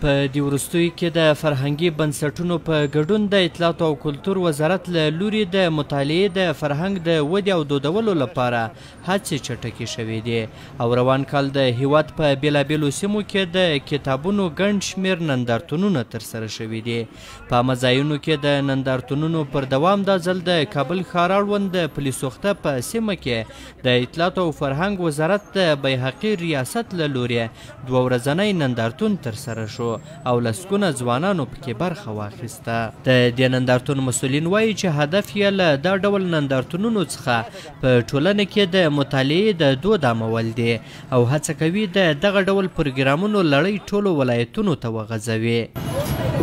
په دې وروستیو کې د فرهنګي بنسټونو په ګډون د اطلاعاتو او کلتور وزارت له لوري د مطالعې د فرهنګ د ودې او دودولو لپاره هڅې چټکې شوې دي او روان کال د هیواد په بېلابېلو سیمو کې د کتابونو ګڼ شمېر نندارتونونه ترسره شوي دي. په عامه ځایونو کې د نندارتونونو پر دوام دا ځل د کابل ښار اړوند د پل سوخته په سیمه کې د اطلاعاتو او فرهنګ وزارت د بیهقي ریاست له لوري دوه ورځنی نندارتون ترسره شو او لسګونه ځوانانو پکې برخه واخیسته. د دې نندارتون مسؤلین وایي چې هدف یې له دا ډول نندارتونونو څخه په ټولنه کې د مطالعې د دود عامول دي او هڅه کوي د دغه ډول پروګرامونو لړۍ ټولو ولایتونو ته وغځوي.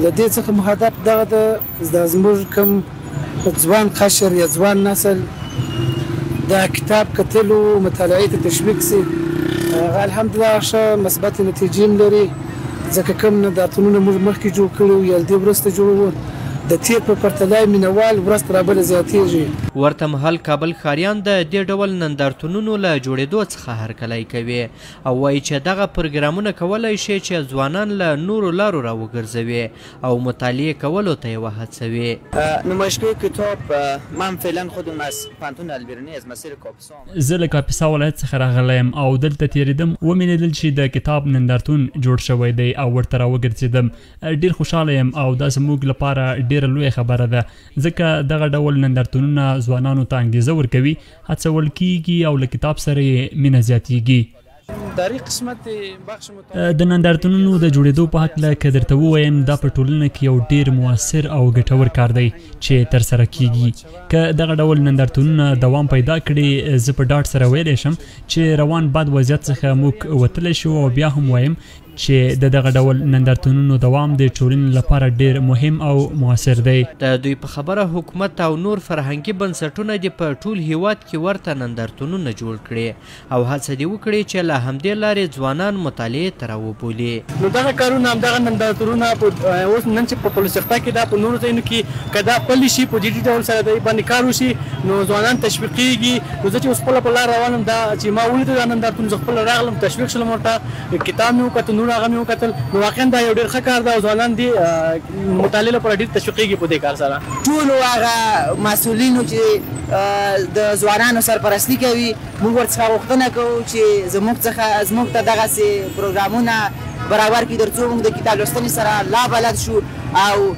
له دې څخه مو هدف دغه ده زموږ کوم ځوان قشر یا ځوان نسل د کتاب کتلو مطالعې ته تشویق شي. هغه الحمدلله ښه مثبتې نتیجې هم لري، ځکه کوم نندارتونونه موږ مخکې جوړ کړي وو یا له دې وروسته جوړوو، د تېر په پرتله مینهوال ورځ تر بله زیاتېږي. ورته مهال کابل ښاریان د دې ډول نندارتونونو له جوړېدو څخه هرکلی کوي او وایي چې دغه پروګرامونه کولی شي چې ځوانان له نورو لارو راوګرځوي او مطالعې کولو ته یې وهڅوي. نمایشگاه کتاب من فعلا خودم از پوهنتون البیرونی از مسیر کاپیسا. زه له کاپیسا ولایت څخه راغلی یم او دلته تېرېدم، ومې لیدل چې د کتاب نندارتون جوړ شوی دی او ورته راوګرځېدم. ډېر خوشحاله یم او دا زموږ لپاره ډېره لویه خبره ده، ځکه دغه ډول نندارتونونه ځوانانو ته انګېزه ورکوي، هڅول کېږي او له کتاب سره یې مینه زیاتېږي. د نندارتونونو د جوړېدو په هکله که درته ووایم، دا په ټولنه کې یو ډېر مؤثر او ګټور کار دی چې ترسره کیږي. که دغه ډول نندارتونونه دوام پیدا کړي، زه په ډاډ سره ویلی شم چې روان بد وضعیت څخه موږ وتلی شو، او بیا هم وایم چې د دغه ډول نندارتونونو دوام د ټولنې لپاره ډېر مهم او مؤثر دی. د دوی په خبره حکومت او نور فرهنګي بنسټونه دې په ټول هیواد کې ورته نندارتونونه جوړ کړي او هڅه دې وکړي چې له همدې لارې ځوانان مطالعې ته راوبولي. نو دغه کارونه همدغه نندارتونونه اوس نن چې په پل سوخته کې ده، په نورو ځایونو کې که دا پلي شي، په جدي ډول سره دې باندې کار وشي، نو ځوانان تشویقېږي. نو زه چې اوس خپله په لار روان یم، دا چې ما ولیدل دا نندارتون، زه خپله راغلم، تشویق شولم، ورته کتاب مې وکتل، نور هغه مې وکتل. نو واقعا دا یو ډېر ښه کار ده او ځوانان دې مطالعې لپاره ډېر تشویقېږي په دې کار سره. ټولو هغه مسؤلینو چې د ځوانانو سرپرستي کوي، موږ ورڅخه غوښتنه کوو چې زموږ ته دغسې پروګرامونه برابر کړي، تر څو موږ د کتاب لوستنې سره لا بلد شو او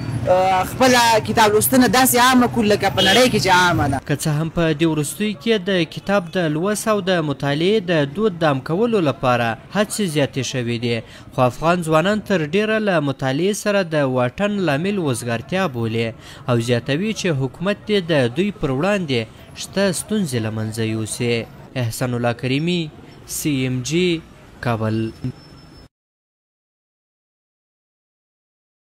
خپله کتاب لوستنه داسې عامه کړو لکه په نړۍ کې چې عامه ده. که څه هم په دې وروستیو کې د کتاب د لوست او د مطالعې د دود د عام کولو لپاره هڅې زیاتې شوې دي، خو افغان ځوانان تر ډېره له مطالعې سره د واټن لامل وزګارتیا بولي او زیاتوي چې حکومت دې د دوی پر وړاندې شته ستونزې له منځه یوسي. احسان الله کریمي، CMG، کابل.